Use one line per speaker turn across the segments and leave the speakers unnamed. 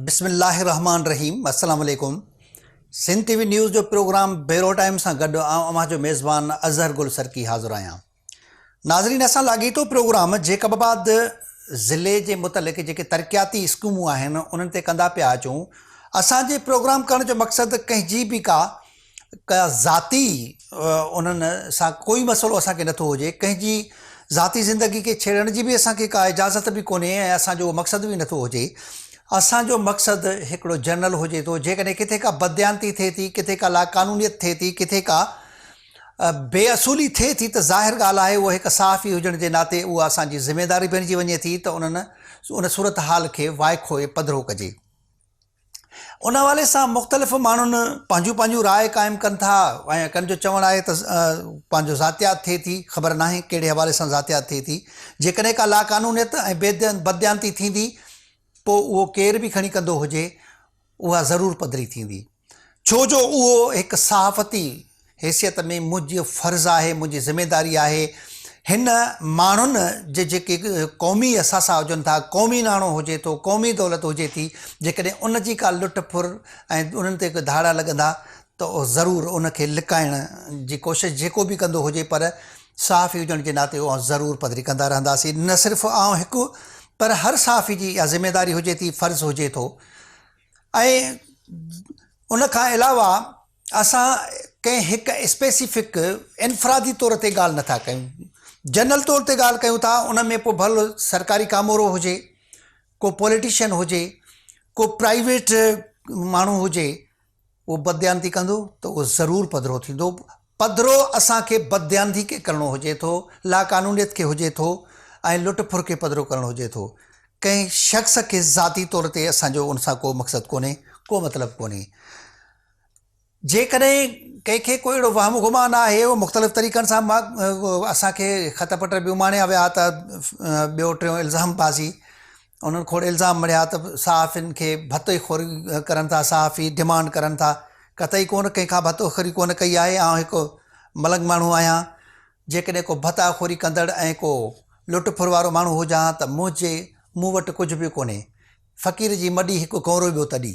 بسم الله الرحمٰن الرحيم السلام عليڪم سنڌ ٽي وي نيوز جو پروگرام بيرو ٽائيم سان گڏ آئون اوهان جو ميزبان اظهر گل سرڪي حاضر آهيان ناظرين اسان لاڳيتو پروگرام جيڪب آباد ضلعي جي متعلق جيڪي ترقياتي اسڪيمون آهن انهن تي ڪندا پيا اچون اسان جي پروگرام ڪرڻ جو مقصد ڪنهن جي به ڪا ڪا ذاتي انهن سان ڪوئي مسئلو اسان کي نٿو هجي ڪنهن جي ذاتي زندگي کي ڇيڙڻ جي به اسان کي ڪا اجازت به ڪونهي ۽ اسان جو مقصد به نٿو هجي اسان جو مقصد هڪڙو جنرل هجي ٿو جيڪڏهن ڪٿي ڪا بدديانتي ٿئي ٿي ڪٿي ڪا لاقانونيت ٿئي ٿي ڪٿي ڪا بي اصولي ٿئي ٿي ته ظاهر ڳالهه آهي اهو هڪ صحافي هجڻ جي ناتي اها اسان جي ذميواري بڻجي وڃي ٿي ته انهن ان صورتحال کي وائکو ۽ پڌرو ڪجي. ان حوالي سان مختلف ماڻهن پنهنجون پنهنجون راء قائم ڪن ٿا ۽ ڪن جو چوڻ آهي ته پنهنجو ذاتيات ٿئي ٿي خبر ناهي ڪهڙي حوالي سان ذاتيات ٿئي ٿي جيڪڏهن ڪا لاقانونيت ۽ بدديانتي ٿيندي پوء اهو ڪير به کڻي ڪندو هجي اها ضرور پڌري ٿيندي ڇو جو اهو هڪ صحافتي حيثيت ۾ منهنجو فرض آهي، منهنجي ذميداري آهي، هن ماڻهن جي جيڪي قومي اثاثا هجن ٿا، قومي ناڻو هجي ٿو، قومي دولت هجي ٿي، جيڪڏهن ان جي ڪا لٽ ڦر ۽ انهن تي ڪي ڌاڙا لڳندا ته ضرور ان کي لڪائڻ جي ڪوشش جيڪو به ڪندو هجي پر صحافي هجڻ جي ناتي اها ضرور پڌري ڪندا رهنداسين، نه صرف آئون هڪ پر هر صحافي جي اها ذميداري هجي ٿي، فرض هجي ٿو ۽ ان کان علاوه اسان ڪنهن هڪ اسپيسيفڪ انفرادي طور تي ڳالهه نٿا ڪيون جنرل طور تي ڳالهه ڪيون ٿا ان ۾ پوء ڀل سرڪاري ڪامورو هجي ڪو پوليٽيشن هجي ڪو پرائيويٽ ماڻهو هجي اهو بدديانتي ڪندو ته اهو ضرور پڌرو ٿيندو پڌرو اسان کي بدديانتي کي ڪرڻو هجي ٿو لاقانونيت کي هجي ٿو ۽ لٽ ڦر کي پڌرو ڪرڻو هجي ٿو ڪنهن شخص کي ذاتي طور تي اسان جو ان سان ڪو مقصد ڪونهي ڪو مطلب ڪونهي جيڪڏهن ڪنهن کي ڪو اهڙو وهم گمان آهي اهو مختلف طريقن سان اسان کي خط پٽ به اماڻيا ويا ته ٻيو ٽيون الزام بازي انهن کوڙ الزام مڙهيا ته صحافين کي ڀتو خوري ڪرن ٿا صحافي ڊمانڊ ڪرن ٿا قطعي ڪونه ڪنهن کان ڀتو خوري ڪونه ڪئي آهي آئون هڪ ملنگ ماڻهو آهيان جيڪڏهن ڪو ڀتا خوري ڪندڙ ۽ ڪو لٽ ڦر وارو ماڻهو هجان ته منهنجي مون وٽ ڪجهه به ڪونهي فقير جي مڏي هڪ ڪونرو ٻيو تڏي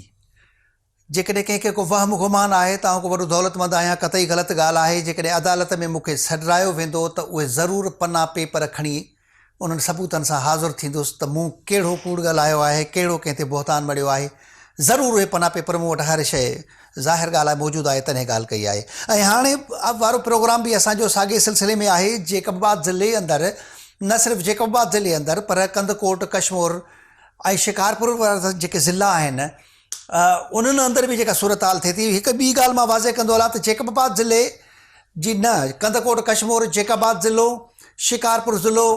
جيڪڏهن ڪنهن کي ڪو وهم گمان آهي ته آئون ڪو وڏو دولتمند آهيان، قطعي غلط ڳالهه آهي، جيڪڏهن عدالت ۾ مون کي سڏرايو ويندو ته اهي ضرور پنا پيپر کڻي انهن ثبوتن سان حاضر ٿيندس ته مون ڪهڙو ڪوڙ ڳالهايو آهي، ڪهڙو ڪنهن تي بهتان مڙهيو آهي. ضرور اهي پنا پيپر مون وٽ هر شيء ظاهر ڳالهه آهي موجود آهي تڏهن ڳالهه ڪئي آهي ۽ هاڻي وارو پروگرام به اسان جو ساڳئي سلسلي ۾ آهي جيڪب آباد ضلعي اندر نه صرف جيڪب آباد ضلعي اندر پر ڪنڌڪوٽ، ڪشمور ۽ شڪارپور وارا جيڪي ضلعا آهن انهن اندر به جيڪا صورتحال ٿئي ٿي هڪ ٻي ڳالهه مان واضح ڪندو هلان ته جيڪب آباد ضلعي جي نه ڪنڌڪوٽ ڪشمور جيڪب آباد ضلعو شڪارپور ضلعو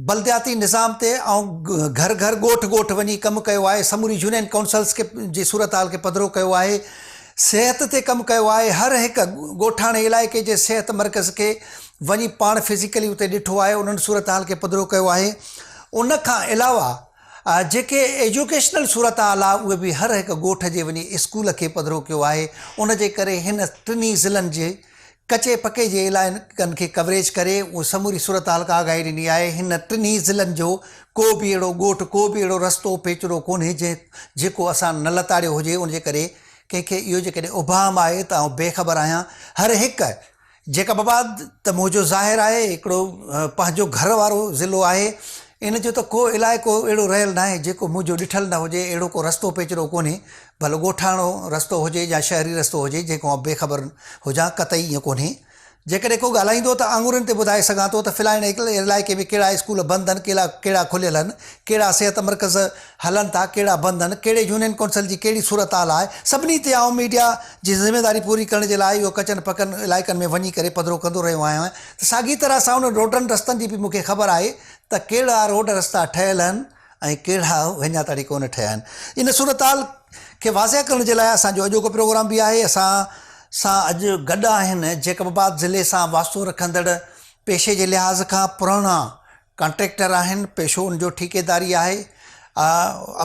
بلدياتي نظام تي آئون گهر گهر ڳوٺ ڳوٺ وڃي ڪم ڪيو آهي سموري يونين ڪائونسلس کي جي صورتحال کي پڌرو ڪيو آهي صحت تي ڪم ڪيو آهي هر هڪ ڳوٺاڻي علائقي جي صحت مرڪز کي وڃي پاڻ فزيڪلي اتي ڏٺو آهي انهن صورتحال کي پڌرو ڪيو آهي ان کان علاوه جيڪي ايجوڪيشنل صورتحال آ اهي به هر هڪ ڳوٺ جي وڃي اسڪول کي پڌرو ڪيو آهي ان جي ڪري هن ٽنهي ضلعن جي ڪچي پڪي جي علائقن کي ڪوريج ڪري اهو سموري صورتحال کان آگاهي ڏني آهي هن ٽنهي ضلعن جو ڪو به اهڙو ڳوٺ ڪو به اهڙو رستو پيچرو ڪونهي جنهن جيڪو اسان نه لتاڙيو هجي ان جي ڪري ڪنهن کي اهو جيڪڏهن ابهام آهي ته آئون بي خبر آهيان هر هڪ جيڪب آباد ته منهنجو ظاهر آهي هڪڙو پنهنجو گهر وارو ضلعو آهي ان جو ته ڪو علائقو اهڙو رهيل ناهي جيڪو منهنجو ڏٺل نه هجي اهڙو ڪو رستو پيچرو ڪونهي ڀل ڳوٺاڻو رستو هجي يا شهري رستو هجي جيڪو آئون بي خبر هجان قطعي ائين ڪونهي جيڪڏهن ڪو ڳالهائيندو ته آڱرين تي ٻڌائي سگهان ٿو ته فلاڻي علائقي ۾ ڪهڙا اسڪول بند آهن ڪهڙا ڪهڙا کليل آهن ڪهڙا صحت مرڪز هلن ٿا ڪهڙا بند آهن ڪهڙي يونين ڪونسل جي ڪهڙي صورتحال آهي سڀني تي آئون ميڊيا جي ذميواري پوري ڪرڻ جي لاء اهو ڪچن پڪن علائقن ۾ وڃي ڪري پڌرو ڪندو رهيو آهيان ته ساڳي طرح سان انهن روڊن رستن جي به مون کي خبر آهي ته ڪهڙا روڊ رستا ٺهيل آهن ۽ ڪهڙا اڃا تائين ڪونه ٺهيا آهن. ان صورتحال کي واضح ڪرڻ جي لاء اسان جو اڄوڪو پروگرام به آهي. اسان سان اڄ گڏ آهن جيڪب آباد ضلعي سان واسطو رکندڙ پيشي جي لحاظ کان پراڻا ڪانٽريڪٽر آهن، پيشو ان جو ٺيڪيداري آهي.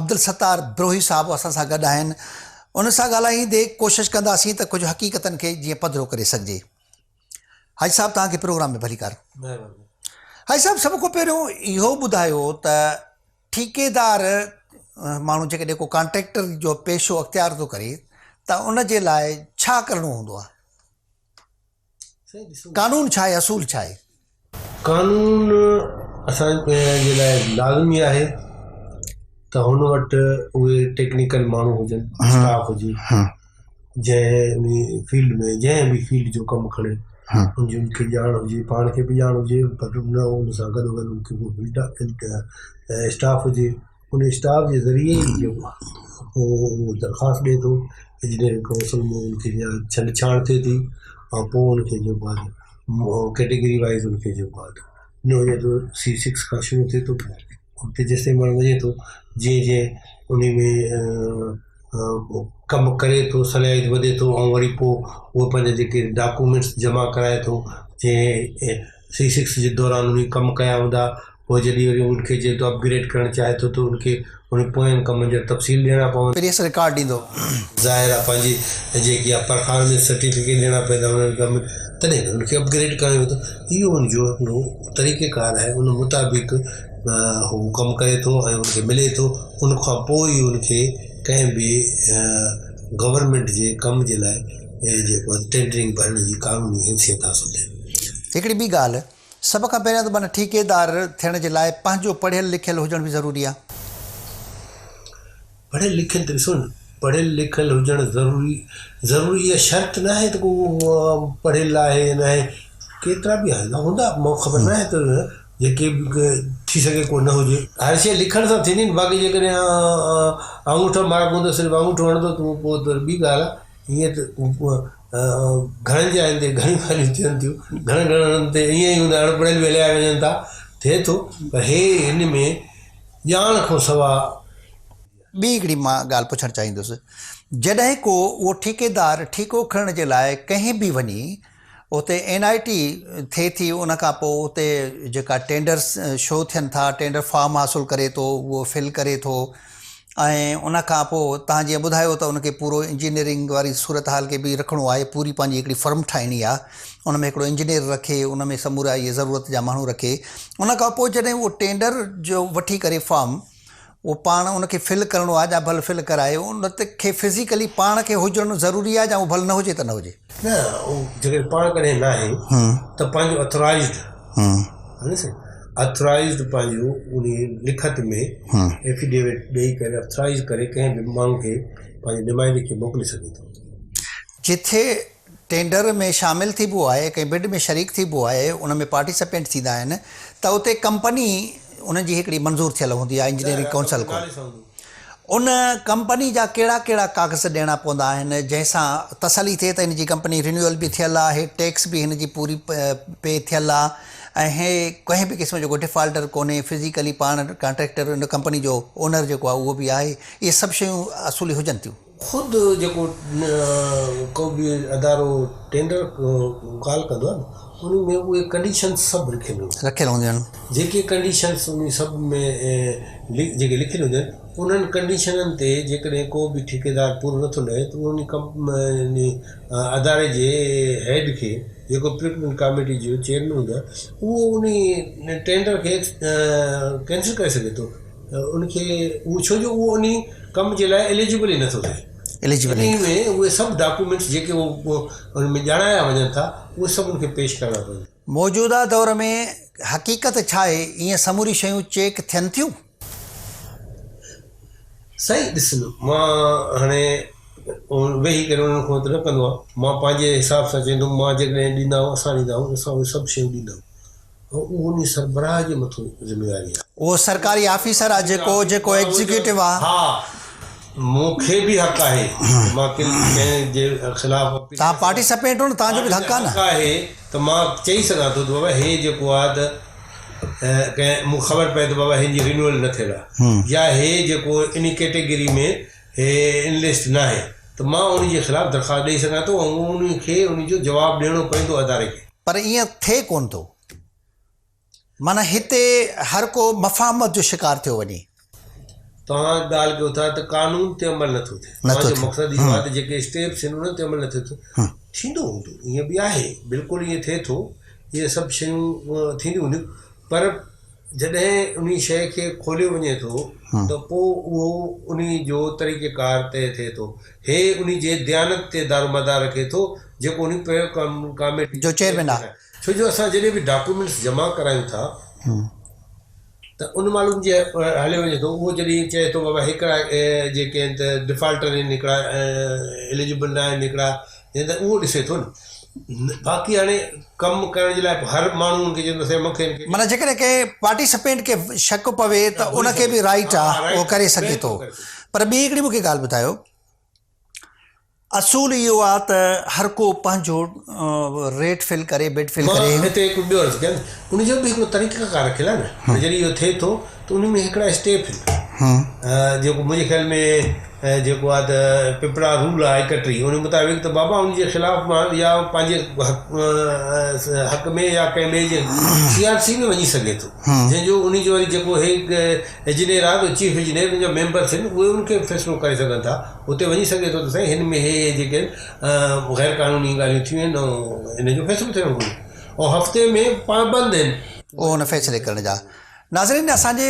عبدالستار بروهي صاحب اسان سان گڏ آهن. ان سان ڳالهائيندي ڪوشش ڪنداسين ته ڪجهه حقيقتن کي جيئن پڌرو ڪري سگهجي. حاجي صاحب توهان کي پروگرام ۾ ڀليڪار. مهرباني. حاجي صاحب سڀ کان پهريون اهو ٻڌايو ته ٺيڪيدار ماڻهو جيڪڏهن ڪو ڪانٽريڪٽر جو پيشو اختيار ٿو ڪري ته ان جي لاء ڇا ڪرڻو هوندو آهي؟ قانون ڇا آهي اصول ڇا آهي؟
قانون اسان جي لاء لازمي آهي ته هن وٽ اهي ٽيڪنيڪل ماڻهو هجن اسٽاف هجي جنهن به فيلڊ ۾ جنهن به فيلڊ جو ڪم کڻي ان جي ان کي ڄاڻ هجي پاڻ کي به ڄاڻ هجي پر نه ان سان گڏو گڏ ان کي اسٽاف هجي ان اسٽاف جي ذريعي ئي جيڪو آهي اهو درخواست ڏئي ٿو انجنيئرنگ ڪائونسل ۾ ان کي ڇنڊ ڇاڻ ٿئي ٿي ۽ پوء ان کي جيڪو آهي ڪيٽيگري وائيز ان کي جيڪو آهي ڏنو وڃي ٿو سي سڪس کان شروع ٿئي ٿو اڳتي جيستائين ماڻهو وڃي ٿو جيئن جيئن ان ۾ ڪم ڪري ٿو صلاحيت وڌي ٿو ۽ وري پوء اهو پنهنجا جيڪي ڊاڪومينٽس جمع ڪرائي ٿو جنهن سي سڪس جي دوران انهي ڪم ڪيا هوندا پوء جڏهن وري ان کي چئي ٿو اپ گريڊ ڪرڻ چاهي ٿو ته ان کي ان پوين ڪمن جا تفصيل ڏيڻا پوندا.
پريس رڪارڊ ڏيندو.
ظاهر آهي پنهنجي جيڪي آهي پرفارمنس سرٽيفڪيٽ ڏيڻا پوندا انهن ڪمن تڏهن به ان کي اپ گريڊ ڪرڻ ويندو اهو ان جو هڪڙو طريقه ڪار آهي ان مطابق هو ڪم ڪري ٿو ۽ ان کي ملي ٿو ان کان پوء ئي ان کي ڪنهن به گورنمينٽ جي ڪم جي لاء جيڪو آهي ٽينڊرنگ ڀرڻ جي قانوني حيثيت حاصل ٿئي ٿي.
هڪڙي ٻي ڳالهه سڀ کان پهريان ته معنيٰ ٺيڪيدار ٿيڻ جي لاء پنهنجو پڙهيل لکيل هجڻ به ضروري آهي.
پڙهيل لکيل ته ڏسو نه پڙهيل لکيل هجڻ ضروري ضروري اها شرط نه آهي ته ڪو پڙهيل آهي يا ناهي ڪيترا به آهن هوندا مون کي خبر ناهي ته جيڪي به ٿي سگهي ڪو نه هجي. هر شيء لکڻ سان ٿيندي نه باقي جيڪڏهن آڱوٺو مارڪ هوندو صرف آڱوٺو هڻندو ته پوء ته ٻي ڳالهه آهي ائين ته گهڻن جاين تي گهڻيون ڳالهيون ٿين ٿيون گهڻن گهڻن هنڌن تي ائين ئي هوندا اڻ پڙهيل به هليا وڃن ٿا ٿئي ٿو پر هي هن ۾ ڄاڻ کان سوا.
ٻي هڪڙي مان ڳالهه پڇڻ چاهيندس جڏهن ڪو اهو ٺيڪيدار ٺيڪو کڻڻ جي لاء ڪنهن به وڃي اتي اين آء ٽي ٿئي ٿي ان کان پوء اتي جيڪا ٽينڊرس شو ٿين ٿا ٽينڊر فارم حاصل ڪري ٿو اهو فل ڪري ٿو ۽ ان کان پوء تهان جيئن ٻڌايو ته ان کي پورو انجنيئرنگ واري صورتحال کي به رکڻو آهي پوري پنهنجي هڪڙي فرم ٺاهڻي آهي ان ۾ هڪڙو انجنيئر رکي ان ۾ سمورا اهي ضرورت جا ماڻهو رکي ان کان پوء جڏهن اهو ٽينڊر جو وٺي ڪري فارم اهو پاڻ ان کي فل ڪرڻو آهي يا ڀل فل ڪرائي ان کي فزيڪلي پاڻ کي هجڻ ضروري آهي يا اهو ڀل نه هجي ته نه هجي.
نه اهو جيڪڏهن پاڻ ڪڏهن ناهي ته پنهنجو اٿرائيزڊ ها سائين اٿرائيزڊ پنهنجو انهي لکت ۾ ايفيڊيوٽ ڏئي ڪري اٿرائيز ڪري ڪنهن به ماڻهو کي پنهنجي نمائندي کي موڪلي سگهي ٿو.
جٿي ٽينڊر ۾ شامل ٿيبو آهي ڪنهن بڊ ۾ شريڪ ٿيبو آهي ان ۾ پارٽيسپينٽ ٿيندا آهن ته اتي ڪمپني انهن جي هڪڙي منظور ٿيل هوندي آهي انجنيئرنگ ڪائونسل کان ان ڪمپني جا ڪهڙا ڪهڙا ڪاغذ ڏيڻا پوندا آهن جنهن سان تسلي ٿئي ته هن جي ڪمپني رينيوئل به ٿيل آهي ٽيڪس به هن جي پوري پي ٿيل آهي ۽ هي ڪنهن به قسم جو ڪو ڊفالٽر ڪونهي فزيڪلي پاڻ ڪانٽريڪٽر ان ڪمپني جو اونر جيڪو آهي اهو به آهي اهي سڀ شيون اصولي هجن ٿيون.
خود جيڪو ڪو به ادارو ٽينڊر ڪال ڪندو آهي نه ان ۾ اهي ڪنڊيشنس سڀ لکيل هونديون آهن.
رکيل هونديون آهن.
جيڪي ڪنڊيشنس ان سڀ ۾ جيڪي لکيل هونديون آهن انهن ڪنڊيشنن تي جيڪڏهن ڪو به ٺيڪيدار پورو نٿو لهي ته ان ڪمپني اداري جي هيڊ کي جيڪو پروڪيورمينٽ ڪاميٽي جو چيئرمين هوندو آهي اهو ان ٽينڊر کي ڪينسل ڪري سگهي ٿو. ان کي اهو ڇو جو اهو انهي ڪم جي لاء ايليجبل ئي نٿو ٿئي.
ايليجبل
انهي ۾ اهي سڀ ڊاڪيومينٽس جيڪي اهو ان ۾ ڄاڻايا وڃن ٿا اهي سڀ ان کي پيش ڪرڻا پوندا.
موجوده دور ۾ حقيقت ڇا آهي ايئن سموري شيون چيڪ ٿين ٿيون؟
سائين ڏس مان هاڻي ويهي ڪري انهن کان ته نه ڪندو آهيان مان پنهنجي حساب سان چوندم مان جيڪڏهن ڏيندا آهيون اسان ڏيندا آهيون اسان اهي سڀ شيون ڏيندا آهيون. ۽ اهو انهي سربراهه جي مٿو ذميواري آهي.
اهو سرڪاري آفيسر آهي جيڪو جيڪو ايگزيڪيوٽو آهي.
ها مون کي به حق آهي ته مان ڪنهن جي خلاف اپيل
توهان پارٽيسپينٽ هو نه توهان جو به حق آهي نه.
حق آهي ته مان چئي سگهان ٿو ته بابا هي جيڪو آهي ته ڪنهن مون کي خبر پئي ته بابا هن جي رينيوئل نه ٿيل آهي يا هي جيڪو انهي ڪيٽيگري ۾ هي انلسٽ ناهي ته مان انهي جي خلاف درخواست ڏئي سگهان ٿو ۽ انهي کي انهي جو جواب ڏيڻو پوندو اداري کي.
پر ائين ٿئي ڪونه ٿو. معنيٰ هتي هر ڪو مفاهمت جو شڪار ٿيو وڃي.
توهان ڳالهه ڪيو ٿا ته قانون تي عمل نٿو ٿئي. توهان جو مقصد اهو آهي ته جيڪي اسٽيپس آهن انهن تي عمل نٿو ٿئي. ٿيندو هوندو، ائين به آهي، بلڪل ائين ٿئي ٿو، اهي سڀ شيون ٿينديون هونديون پر. جڏهن انهي شيء کي کوليو وڃي ٿو ته پوء اهو انهي جو طريقيڪار طئي ٿئي ٿو. هي انهي جي ديانت تي دارومدار رکي ٿو جيڪو انهي ڪاميٽي
جو چيئرمين آهي.
ڇو جو اسان جڏهن به ڊاڪيومينٽس جمع ڪرايون ٿا ته ان معلوم جي هليو وڃي ٿو اهو جڏهن چئي ٿو بابا هڪڙا جيڪي آهن ته ڊفالٽر آهن هڪڙا اليجبل نه آهن هڪڙا ته اهو ڏسي ٿو نه باقي هاڻي ڪم ڪرڻ جي لاء هر ماڻهو ان کي چوندو سائين مونکي ان کي
معنيٰ جيڪڏهن ڪنهن پارٽيسپينٽ کي شڪ پوي ته ان کي به رائيٽ آ اهو ڪري سگهي ٿو پر ٻي هڪڙي مونکي ڳالهه ٻڌايو اصول اهو آ ته هر ڪو پنهنجو ريٽ فل ڪري بڊ فل ڪري.
مان هتي هڪ ٻيو عرض ڪيان ان جو به هڪڙو طريقه ڪار رکيل آهي نه جڏهن اهو ٿئي ٿو ته ان ۾ هڪڙا اسٽيپ آهن جيڪو منهنجي خيال ۾ جيڪو آهي ته پپرا رول آهي 31 ان مطابق ته بابا ان جي خلاف مان يا پنهنجي حق ۾ يا ڪنهن ٻئي جي سي آر سي ۾ وڃي سگهي ٿو جنهن جو ان جو وري جيڪو هي انجنيئر آهي ته چيف انجنيئر ان جا ميمبرس آهن اهي ان کي فيصلو ڪري سگهن ٿا اتي وڃي سگهي ٿو ته سائين هن ۾ هي هي جيڪي آهن غير قانوني ڳالهيون ٿيون آهن ۽ ان جو فيصلو ٿيڻ گهرجي ۽ هفتي ۾ پابند آهن.
اهو ان فيصلي ڪرڻ جا ناظرين اسان جي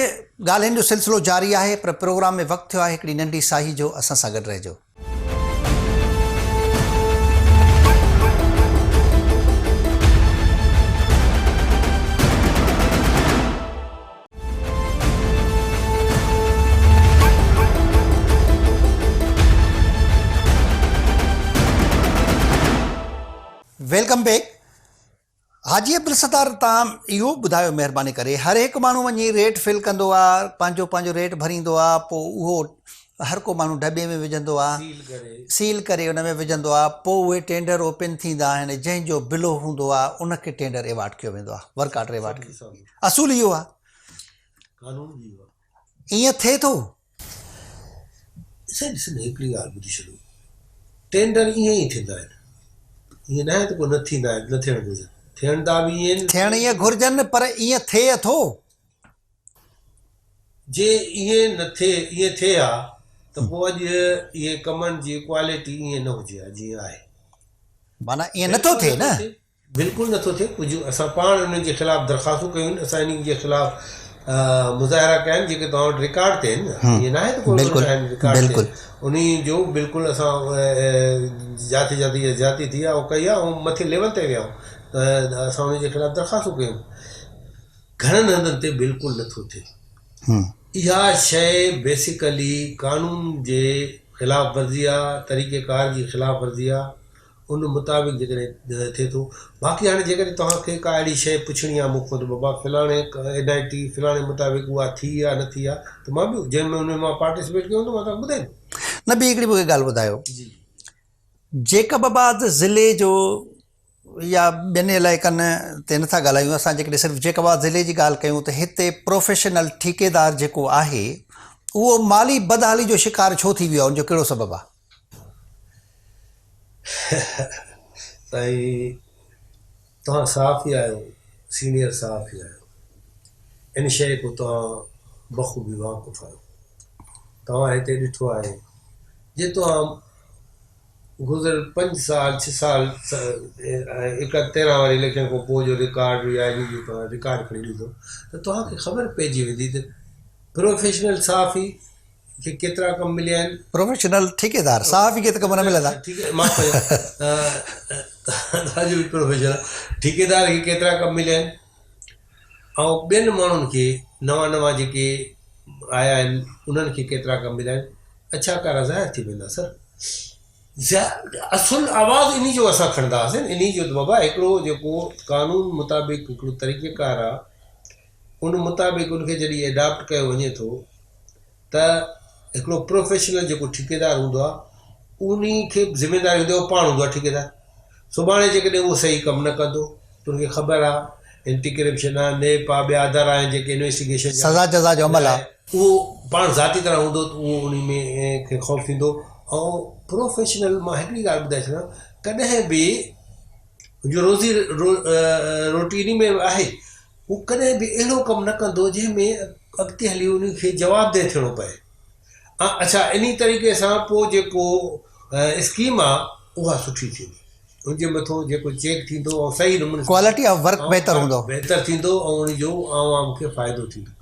ڳالهين جو سلسلو جاري آهي پر پروگرام ۾ وقت ٿيو آهي هڪڙي ننڍي ساهي جو اسان سان گڏ رهجو. Welcome back حاجي عبدالستار تان اهو ٻڌايو مهرباني ڪري هر هڪ ماڻهو وڃي ريٽ فل ڪندو آ پنهنجو پنهنجو ريٽ ڀريندو آ پو اهو هر ڪو ماڻهو ڊٻي ۾ وجهندو آ سيل ڪري ان ۾ وجهندو آ پو اهي ٽينڊر اوپن ٿيندا آهن جنهن جو بلو هوندو آ ان کي ٽينڊر ايوارڊ ڪيو ويندو آ ورڪ آرڊر ايوارڊ اصول اهو آ
قانون به اهو آ
ائين ٿئي ٿو
سائين ڏس نه هڪڙي ڳالهه ٻڌي ڇڏو ٽينڊر ائين ئي ٿيندا آهن ائين ناهي ته ڪو نه ٿيندا آهن نه ٿيڻ گهرجن ٿيڻ دا به ائين
ٿيڻ ائين گهرجن پر ائين ٿئي اٿو.
جي ائين نه ٿئي ائين ٿئي ها ته پوء اڄ اهي ڪمن جي ڪوالٽي ائين نه هجي ها جيئن آهي.
معنيٰ ائين نه ٿو ٿئي نه.
بلڪل نٿو ٿئي ڪجهه اسان پاڻ انهن جي خلاف درخواستون ڪيون آهن اسان انهن جي خلاف مظاهرا ڪيا آهن جيڪي توهان وٽ رڪارڊ تي آهن نه ائين ناهي ته ڪو آهن رڪارڊ تي انهي جو بلڪل اسان جاتي جاتي جا جاتي ٿي آهي ڪئي آهي ۽ مٿي ليول تي ويا آهيون ته اسان انهن جي خلاف درخواستون ڪيون گهڻن هنڌن تي بلڪل نٿو ٿئي اها شيء بيسيڪلي قانون جي خلاف ورزي آهي طريقي ڪار جي خلاف ورزي آهي ان مطابق جيڪڏهن ٿئي ٿو. باقي هاڻي جيڪڏهن توهان کي ڪا اهڙي شيء پڇڻي آهي مون کان ته بابا فلاڻي اين I ٽي فلاڻي مطابق اها ٿي يا نه ٿي آهي ته مان به جنهن ۾ ان ۾ مان پارٽيسپيٽ ڪيو هوندو مان توهان کي ٻڌائيندس.
نه ٻي هڪڙي مون کي ڳالهه ٻڌايو جيڪب آباد ضلعي جو يا ٻين علائقن تي نٿا ڳالهايون اسان جيڪڏهن صرف جيڪب آباد ضلعي جي ڳالهه ڪيون ته هتي پروفيشنل ٺيڪيدار جيڪو آهي اهو مالي بدحالي جو شڪار ڇو ٿي ويو آهي ان جو ڪهڙو سبب آهي؟
سائين توهان صحافي آهيو سينيئر صحافي آهيو ان شيء کان توهان بخوبي واقف آهيو توهان هتي ڏٺو آهي جي توهان گذريل پنج سال ڇهه سال هڪ تيرهن واري اليڪشن کان پوء جو رڪارڊ يا ان جو توهان رڪارڊ کڻي ڏسو ته توهان کي خبر پئجي ويندي ته پروفيشنل صحافي کي ڪيترا ڪم مليا آهن.
پروفيشنل ٺيڪيدار صحافي کي ته ڪم نه ملندا.
ٺيڪ معاف ڪجو توهان جو به پروفيشن آهي ٺيڪيدار کي ڪيترا ڪم مليا آهن ۽ ٻين ماڻهن کي نوان نوان جيڪي آيا آهن انهن کي ڪيترا ڪم مليا آهن اڇا ڪارا ظاهر ٿي ويندا سر اصل آواز انهي جو اسان کڻندا هئاسين انهي جو ته بابا هڪڙو جيڪو قانون مطابق هڪڙو طريقيڪار آهي ان مطابق ان کي جڏهن ايڊاپٽ ڪيو وڃي ٿو ته هڪڙو پروفيشنل جيڪو ٺيڪيدار هوندو آهي انهي کي به ذميداري هوندي آهي اهو پاڻ هوندو آهي ٺيڪيدار سڀاڻي جيڪڏهن اهو صحيح ڪم نه ڪندو ته ان کي خبر آهي اينٽي ڪرپشن آهي نيپ آهي ٻيا ادارا آهن جيڪي انويسٽيگيشن جا
سزا جزا جو عمل آهي.
اهو پاڻ ذاتي طرح هوندو ته اهو انهي ۾ کي خوف ٿيندو ۽ پروفيشنل مان هڪڙي ڳالهه ٻڌائي ڇڏيان ڪڏهن به جو روزي روٽي انهي ۾ آهي هو ڪڏهن به اهڙو ڪم نه ڪندو جنهن ۾ اڳتي هلي ان کي جوابده ٿيڻو پئي. اڇا انهي طريقي سان پوء جيڪو اسڪيم آ اها سٺي ٿيندي. ان جي مٿو جيڪو چيڪ ٿيندو ۽ صحيح نموني سان
ڪوالٽي آف ورڪ بهتر هوندو.
بهتر ٿيندو ۽ ان جو عوام کي فائدو ٿيندو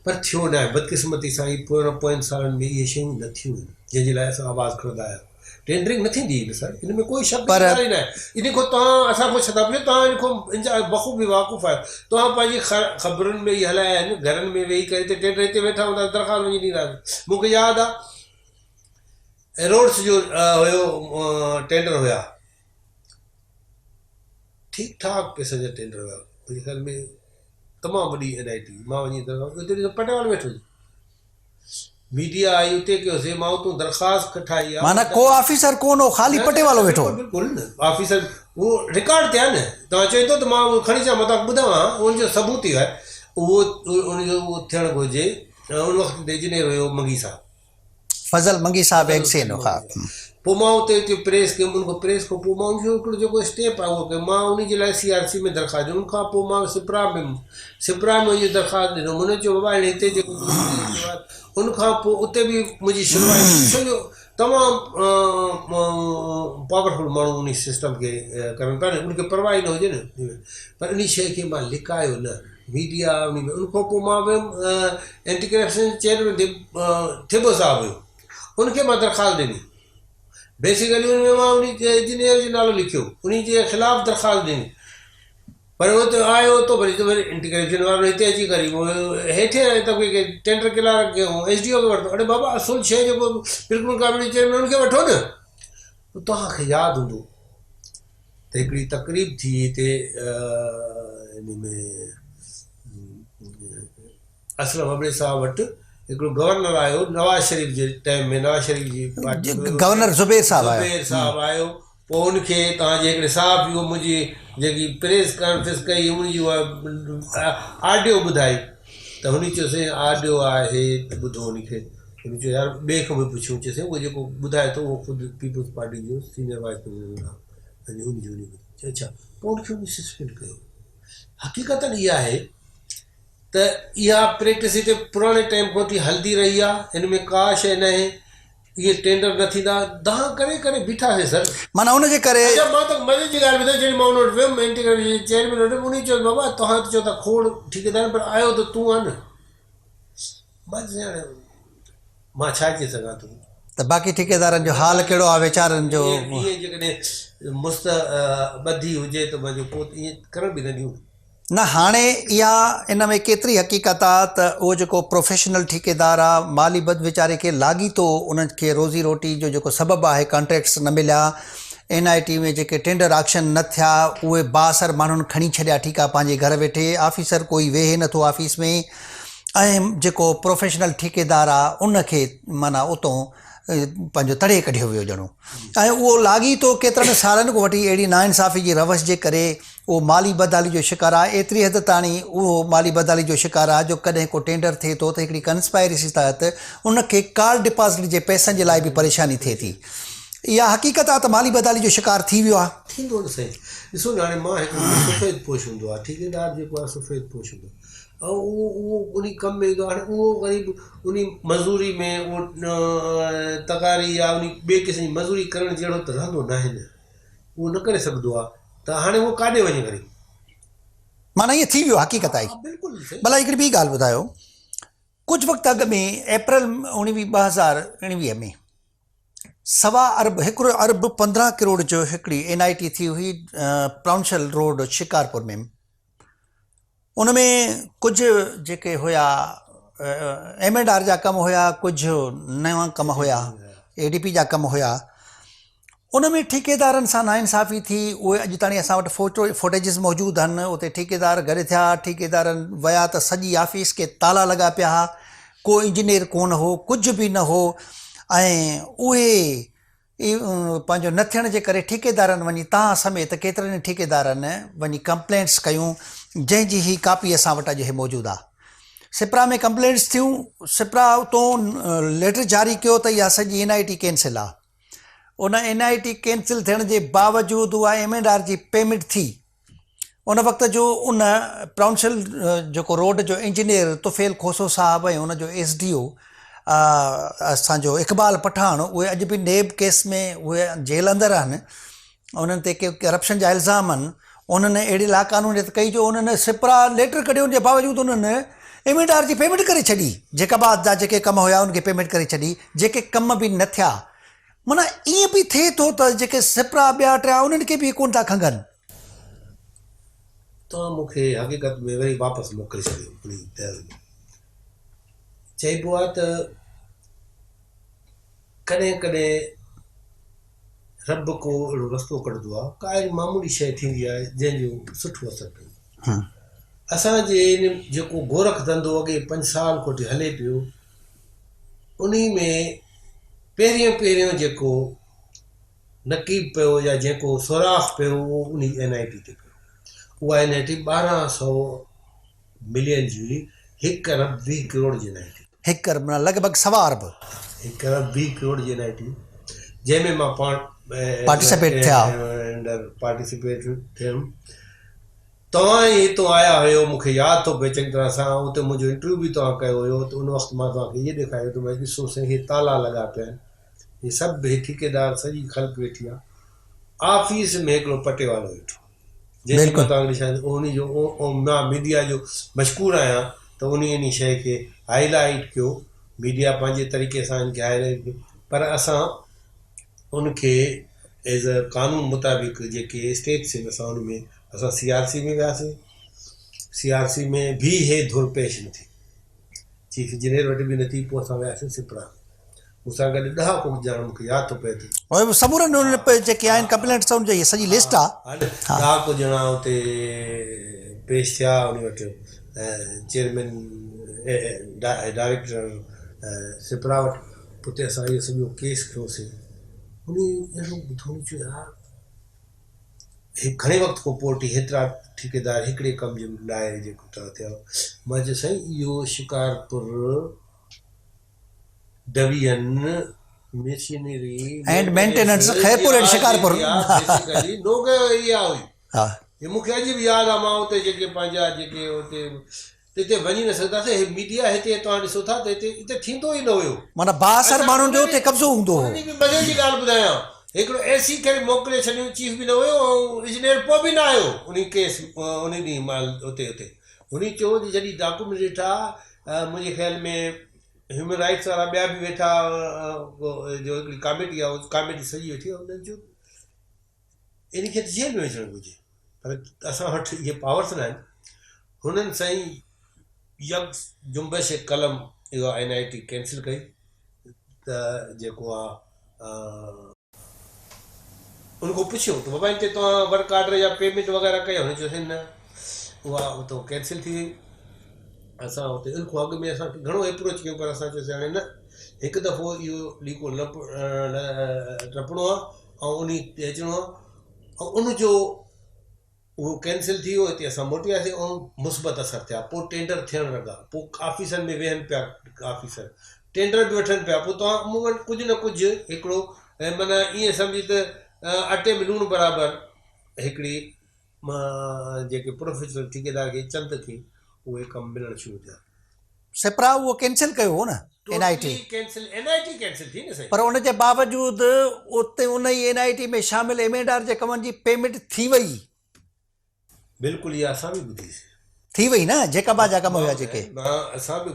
پر ٿيو ناهي بدقسمتي سان هي پوئين پوين سالن ۾ اهي شيون نه ٿيون آهن جنهن جي لاء اسان آواز کڻندا آيا آهيون ٽينڊرنگ نه ٿيندي هئي نه سر ان ۾ ڪوئي شڪ جي
پر
ڳالهه ئي ناهي ان کان توهان اسان کان ڇا ٿا پڇو توهان ان کان ان جا بخوبي واقف آهيو توهان پنهنجي خبرن ۾ ئي هلايا آهن گهرن ۾ ويهي ڪري ته ٽينڊر هتي ويٺا هوندا درخواست وڃي ڏينداسين مون کي ياد آهي روڊس جو هيو ٽينڊر هيا ٺيڪ ٺاڪ پئسن جا ٽينڊر هيا منهنجي خيال ۾ تمام وڏي اين I ٽي مان وڃي درخواست اتي ڏسو پٽيوالو ويٺو هجي ميڊيا آئي اتي ڪيوسي مان اتو درخواست ٺاهي آ
معنيٰ ڪو آفيسر ڪون هو خالي پٽيوالو ويٺو
بلڪل بلڪل آفيسر اهو رڪارڊ تي آهي نه توهان چئي ٿو ته مان اهو کڻي اچان مان توهان کي ٻڌايان ان جو ثبوت اهو آهي اهو ان جو اهو ٿيڻ گهرجي ان وقت انجنيئر هيو منگي صاحب
فضل منگي صاحب ايڪس اين ها.
پوء مان اتي اتي پريس ڪيم ان کان پريس کان پوء مان ان جو هڪڙو جيڪو اسٽيپ آهي اهو ڪيم مان ان جي لاء سي آر سي ۾ درخواست ڏني ان کان پوء مان سپرا ۾ سپرا ۾ وڃي درخواست ڏنم هن چيو بابا هاڻي هتي جيڪو ان کان پوء اتي به منهنجي شنوائي ٿي ڇو جو تمام پاورفل ماڻهو ان سسٽم کي ڪرن پيا نه ان کي پرواهه ئي نه هجي نه پر ان شيء کي مان لڪايو نه ميڊيا ان ۾ ان کان پوء مان ويم اينٽي ڪرپشن چيئرمين ٿيٻو صاحب هيو ان کي مان درخواست ڏني بيسيڪلي ان ۾ مان ان انجنيئر جو نالو لکيو ان جي خلاف درخواست ڏني پر هو ته آيو اتو وري ته وري اينٽي ڪرپشن وارو هتي اچي ڪري هيٺ طبقي کي ٽينڊر ڪلارڪ کي ايس ڊي او کي ورتو اڙي بابا اصل شيء جيڪو بلڪل ڪاميٽي چيئرمين ان کي وٺو نه توهان کي ياد هوندو ته هڪڙي تقريب ٿي هتي ان ۾ اسلم ابڙي صاحب وٽ هڪڙو گورنر آيو نواز شريف جي ٽائيم ۾ نواز شريف جي پارٽي ۾
گورنر زبير صاحب آيو
زبير صاحب آيو پوء ان کي توهان جي هڪڙي صاحب اهو منهنجي جيڪي پريس ڪانفرنس ڪئي ان جي اها آڊيو ٻڌائي ته هن چيو سائين آڊيو آهي ته ٻڌو ان کي هن چيو يار ٻئي کان به پڇيون چيو سائين اهو جيڪو ٻڌائي ٿو اهو خود پيپلز پارٽي جو سينئر وائيس پريزيڊنٽ آهي ان جي ان چيو اڇا پوء ان کي به سسپينڊ ڪيو حقيقت اها آهي ته اها پريڪٽس هتي پراڻي ٽائيم کان وٺي هلندي رهي آهي ان ۾ ڪا شيء ناهي اهي ٽينڊر نه ٿيندا دانهن ڪري ڪري بيٺاسين سر.
معنيٰ ان جي ڪري.
اڇا مان ته مزي جي ڳالهه ٻڌايان جڏهن مان ان وٽ ويم اينٽي ڪرپشن جي چيئرمين وٽ انهي چيو بابا توهان ته چئو ٿا کوڙ ٺيڪيدار آهن پر آيو ته تون آهين نه مان چيس هاڻي مان ڇا چئي سگهان ٿو.
ته باقي ٺيڪيدارن جو حال ڪهڙو آهي ويچارن جو.
ائين جيڪڏهن مست ٻڌي هجي ته پنهنجو پوء ته ائين ڪرڻ به نه ڏيون.
نه هاڻي اها ان ۾ ڪيتري حقيقت آ ته اهو جيڪو پروفيشنل ٺيڪيدار آ مالي بد ويچاري کي لاڳيتو انهن کي روزي روٽي جو جيڪو سبب آهي ڪانٽريڪٽس نه مليا اين I ٽي ۾ جيڪي ٽينڊر آڪشن نه ٿيا اهي بااثر ماڻهن کڻي ڇڏيا ٺيڪا پنهنجي گهر ويٺي آفيسر ڪوئي ويهي نٿو آفيس ۾ ۽ جيڪو پروفيشنل ٺيڪيدار آ ان کي معنيٰ اتو پنهنجو تڙي ڪڍيو ويو ڄڻو ۽ اهو لاڳيتو ڪيترن سالن کان وٺي اهڙي ناانصافي جي روش جي ڪري اهو مالي بدحالي جو شڪار آهي، ايتري حد تاڻي اهو مالي بدحالي جو شڪار آهي جو ڪڏهن ڪو ٽينڊر ٿئي ٿو ته هڪڙي ڪنسپائرسي تحت ان کي ڪال ڊپازٽ جي پئسن جي لاء به پريشاني ٿئي ٿي. اها حقيقت آهي ته مالي بدحالي جو شڪار ٿي ويو آهي.
ٿيندو نه سائين ڏسو نه هاڻي مان هڪ سفيد پوش هوندو آهي ٺيڪيدار جيڪو آهي سفيد پوش هوندو آهي ۽ اهو اهو انهي ڪم ۾ ايندو آهي هاڻي اهو غريب انهي مزوري ۾ اهو تغاري يا انهي ٻئي قسم جي مزوري ڪرڻ جهڙو ته رهندو ناهي نه اهو نه ڪري سگهندو آهي ته هاڻي اهو ڪاڏي وڃي وري.
معنيٰ ائين ٿي ويو حقيقت آئي. ڀلا هڪڙي ٻي ڳالهه ٻڌايو ڪجهه وقت اڳ ۾ اپريل اڻويهه 2019 ۾ سوا ارب هڪ ارب 15 ڪروڙ جو هڪڙي اين I ٽي ٿي هئي پرائونشل روڊ شڪارپور ۾ ان ۾ ڪجهه جيڪي هيا ايم اينڊ آر جا ڪم هيا ڪجهه نوان ڪم هيا اي ڊي پي جا ڪم هيا ان ۾ ٺيڪيدارن سان ناانصافي ٿي اهي اڄ تاڻي اسان وٽ فوٽو فوٽيجز موجود آهن اتي ٺيڪيدار گڏ ٿيا ٺيڪيدارن ويا ته سڄي آفيس کي تالا لڳا پيا هئا ڪو انجنيئر ڪونه هو ڪجهه به نه هو ۽ اهي پنهنجو نه ٿيڻ جي ڪري ٺيڪيدارن وڃي تان سميت ڪيترن ئي ٺيڪيدارن وڃي ڪمپلينٽس ڪيون جنهن جي هي ڪاپي اسان وٽ اڄ هي موجود آهي سپرا ۾ ڪمپلينٽس ٿيون سپرا اتون ليٽر جاري ڪيو ته اها سڄي اين I T cancel آهي ان اين I T cancel ٿيڻ جي باوجود اها ايم اينڊ آر جي پيمنٽ ٿي ان وقت جو ان پرائونشل جيڪو روڊ جو انجنيئر طفيل کوسو صاحب ۽ ان جو ايس ڊي او اسان جو اقبال پٺاڻ اهي اڄ به نيب ڪيس ۾ اهي جيل اندر آهن. انهن تي ڪي ڪرپشن جا الزام آهن انهن اهڙي لاقانونيت ڪئي جو انهن سپرا ليٽر ڪڍيو ان جي باوجود انهن ايم اينڊ آر جي پيمينٽ ڪري ڇڏي جيڪب آباد جا جيڪي ڪم هيا ان کي پيمينٽ ڪري ڇڏي جيڪي ڪم به نه ٿيا معنيٰ ائين به ٿئي ٿو ته جيڪي سپرا ٻيا ٽيا انهن کي به ڪونه ٿا کنگهن.
توهان مون کي حقيقت ۾ وري واپس موڪلي ڇڏيو انهي دهل ۾. چئبو آهي ته ڪڏهن ڪڏهن رب ڪو اهڙو رستو ڪڍندو آهي، ڪا اهڙي معمولي شيء ٿيندي آهي جنهن جو سٺو اثر پوندو آهي. اسان جي ان جيڪو گورک ڌنڌو اڳي پنج سال کان وٺي هلي پيو، انهي ۾ پهريون پهريون جيڪو نقيب پيو يا جيڪو سوراخ پيو اهو انهي اين I ٽي تي پيو. اها اين I ٽي 1200 ملين جي هئي، هڪ ارب 20 ڪروڙ جي اين I ٽي.
هڪ ارب معنيٰ لڳ ڀڳ سوا ارب.
هڪ ارب 20 ڪروڙ جي اين I ٽي جنهن ۾ مان پاڻ
پارٽيسپيٽ ٿيا.
پارٽيسپيٽ ٿيم. توهان ئي هتو آيا هيو مون کي ياد ٿو پئي چڱي طرح سان اتي منهنجو انٽرويو به توهان ڪيو هيو ته ان وقت مان توهان کي اهي ڏيکاريو ته ڀائي ڏسو سائين هي تالا لڳا پيا آهن هي سڀ هي ٺيڪيدار سڄي خلق ويٺي آهي آفيس ۾ هڪڙو پٽيوالو ويٺو جنهن جي مان توهان کي ڏيکاريان ٿو انهي جو مان ميڊيا جو مشڪور آهيان ته انهي انهي شيء کي هائي لائيٽ ڪيو ميڊيا پنهنجي طريقي سان ان کي هائي لائيٽ ڪيو پر اسان ان کي ايز ا قانون مطابق جيڪي اسٽيپس آهن اسان ان ۾ اسان سي آر سي ۾ وياسين سي آر سي ۾ به هي ڌر پيش نه ٿي چيف انجنيئر وٽ به نه ٿي پوء اسان وياسين سپرا ۾ مون سان گڏ ڏهاڪو ڄڻا مون کي ياد ٿو پئي ته
اهي سمورن انهن جيڪي آهن ڪمپلينٽس ان جي سڄي لسٽ آ.
ڏهاڪو ڄڻا اتي پيش ٿيا ان وٽ چيئرمين ڊائريڪٽر سپرا وٽ اتي اسان اهو سڄو ڪيس کنيوسين انهي اهڙو ٻڌو چيو يار هي گهڻي وقت کان پوء وٺي هيترا ٺيڪيدار هڪڙي ڪم جي لاء جيڪو ٿا ٿيا. مان چيو سائين اهو Shikarpur division machinery
and maintenance Khairpur and Shikarpur
basically no go area هئي. هي مون کي اڄ به ياد آ مان اتي جيڪي پنهنجا جيڪي اتي هتي وڃي نه سگهنداسين، هي ميڊيا هتي توهان ڏسو ٿا ته هتي هتي ٿيندو ئي نه هيو.
معنيٰ بااثر ماڻهن جو اتي قبضو هوندو هو.
انهن جي به مزي جي ڳالهه ٻڌايان، هڪڙو اي سي ڪري موڪلي ڇڏيون، چيف به نه هيو ۽ انجنيئر پوء به نه آيو انهي ڪيس انهي ڏينهن مهل اتي اتي هني چيو ته جڏهن ڊاڪومينٽ ڏٺا منهنجي خيال ۾ هيومن رائٽس وارا ٻيا به ويٺا جو هڪڙي ڪاميٽي آهي ڪاميٽي سڄي ويٺي هنن چيو ان کي ته جيل ۾ وجهڻ گهرجي پر اسان وٽ اهي پاورس نه آهن. هنن سائين يڪ جنبش قلم اها اين آء ٽي ڪينسل ڪئي ته جيڪو آ ان کان پڇيو ته بابا ان تي توهان ورڪ آرڊر يا پيمينٽ وغيره ڪئي هن چيو سائين نه اها اتو ڪينسل ٿي وئي اسان اتي ان کان اڳ ۾ اسان کي گهڻو اپروچ ڪيو پر اسان چيوسين هاڻي نه هڪ دفعو اهو ليڪو لپ ٽپڻو آ ۽ انهي تي اچڻو آ ۽ ان جو اهو ڪينسل ٿي ويو هتي اسان موٽي آياسين ۽ مثبت اثر ٿيا پوء ٽينڊر ٿيڻ لڳا پوء آفيسن ۾ ويهن پيا آفيسر ٽينڊر به وٺن پيا پوء توهان عمومن ڪجهه نه ڪجهه هڪڙو معنيٰ ائين سمجهي ته اٽي ۾ لوڻ برابر هڪڙي جيڪي پروفيشنل ٺيڪيدار کي چند کي اهي ڪم ملڻ شروع ٿيا.
سپرا اهو ڪينسل ڪيو هو نه N I T.
Cancel N I T cancel ٿي نه سائين.
پر ان جي باوجود اتي ان ئي اين I ٽي ۾ شامل ايم اينڊ آر جي ڪمن جي پيمينٽ ٿي وئي.
بلڪل اها اسان به ٻڌي سي.
ٿي وئي نه جيڪب آباد جا ڪم هيا جيڪي.
اسان به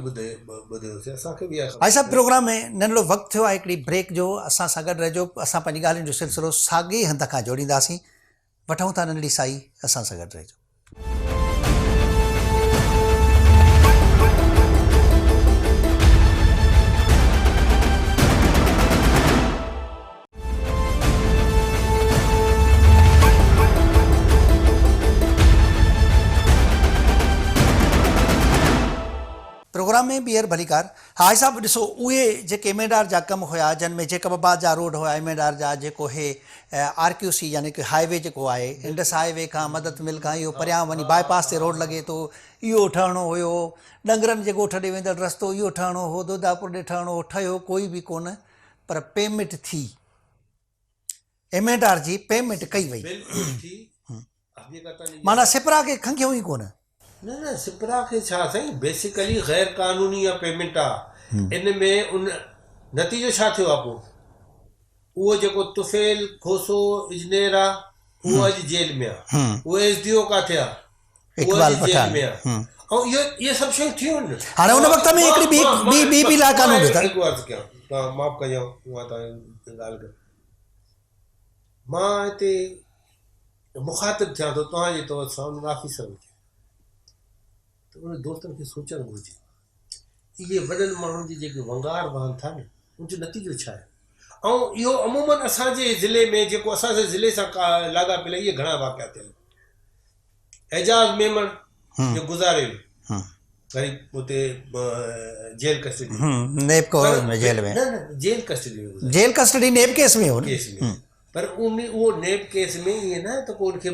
ٻڌيو سي اسان کي به اها خبر.
ڀائي صاحب پروگرام ۾ ننڍڙو وقت ٿيو آهي هڪڙي بريڪ جو اسان سان گڏ رهجو اسان پنهنجي ڳالهين جو سلسلو ساڳئي هنڌ کان جوڙينداسين. وٺون ٿا ننڍڙي سائي اسان سان گڏ رهجو. پروگرام ۾ ٻيهر ڀليڪار. حاجي صاحب ڏسو اهي جيڪي ايم اينڊ آر جا ڪم هيا جن ۾ جيڪب آباد جا روڊ هيا ايم اينڊ آر جا جيڪو هي آر ڪيو سي يعني ڪي هاء وي جيڪو آهي انڊس هاء وي کان مدد مل کان اهو پريان وڃي باء پاس تي روڊ لڳي ٿو اهو ٺهڻو هيو ڏنگرن جي ڳوٺ ڏي ويندڙ رستو اهو ٺهڻو هو دوداپور ڏي ٺهڻو هو ٺهيو ڪوئي به ڪونه پر پيمينٽ ٿي ايم اينڊ آر جي پيمينٽ ڪئي وئي معنيٰ سپرا کي کنگهيو ئي ڪونه.
نه نه سپرا کي ڇا سائين بيسيڪلي غير قانوني اها پيمينٽ آ ان ۾ ان نتيجو ڇا ٿيو آ پو. اهو جيڪو طفيل کوسو اجنير آ اهو اڄ جيل ۾ آ اهو ايس ڊي او ڪاٿي آ اهو اڄ جيل ۾ آ ۽ اهو اهي سڀ شيون ٿيون آهن.
هاڻي ان وقت ۾ هڪڙي ٻي ٻي ٻي ٻي لا قانون به ته.
هڪ عرض ڪيان توهان معاف ڪجو مان توهان جي ڳالهه کي مان هتي مخاطب ٿيان ٿو توهان جي طور سان انهن آفيسرن کي ته انهن دوستن کي سوچڻ گهرجي اهي وڏن ماڻهن جي جيڪي ونگار وهن ٿا نه ان جو نتيجو ڇا آهي ۽ اهو عموماً اسان جي ضلعي ۾ جيڪو اسان جي ضلعي سان لاڳاپيل اهي گهڻا واقعا ٿيا آهن اعجاز ميمڻ جو گذاري ويو غريب اتي jail custody
NAB court ۾ jail ۾
نه نه jail custody ۾
jail custody NAB case ۾ هو
ڪيس ۾ پر ان اهو نيب ڪيس ۾ ائين نه ته ڪو ان کي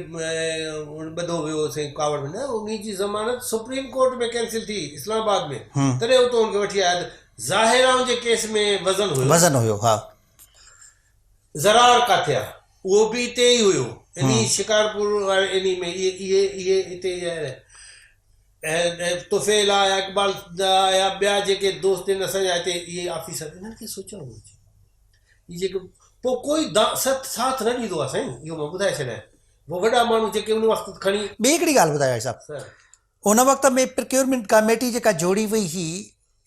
ٻڌو ويو سائين ڪاوڙ ۾ نه انهي جي ضمانت سپريم ڪورٽ ۾ ڪينسل ٿي اسلام آباد ۾ تڏهن اتو ان کي وٺي آيا ته ظاهر آ ان جي ڪيس ۾ وزن هيو
وزن هيو ها
زرار ڪاٿي آ اهو به اتي ئي هيو انهي شڪارپور واري انهي ۾ اهي اهي اهي اتي ئي آهن ۽ طفيل آ يا اقبال آ يا ٻيا جيڪي دوست آهن اسان جا هتي اهي آفيسر انهن کي سوچڻ گهرجي هي جيڪي پوء ڪوئي ست ساٿ نه ڏيندو آهي سائين اهو مان ٻڌائي ڇڏيان پوء وڏا ماڻهو جيڪي ان وقت کڻي.
ٻي هڪڙي ڳالهه ٻڌايو حاجي صاحب ان وقت ۾ پرڪيورمينٽ ڪاميٽي جيڪا جوڙي وئي هئي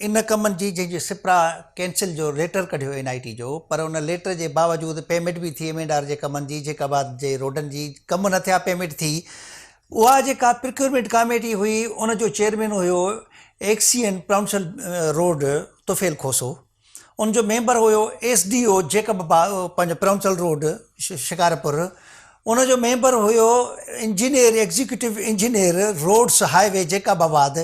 ان ڪمن جي جنهن جي سپرا ڪينسل جو ليٽر ڪڍيو اين آء ٽي جو پر ان ليٽر جي باوجود پيمينٽ به ٿي ايم اينڊ آر جي ڪمن جي جيڪب آباد جي روڊن جي ڪم نه ٿيا پيمينٽ ٿي اها جيڪا پرڪيورمينٽ ڪاميٽي هئي ان جو چيئرمين هيو ايڪسين پرائونسل روڊ طفيل کوسو ان جو ميمبر هيو ايس ڊي او جيڪب پنهنجو پرونسل روڊ شڪارپور ان جو ميمبر هيو engineer executive engineer roads highway Jacobabad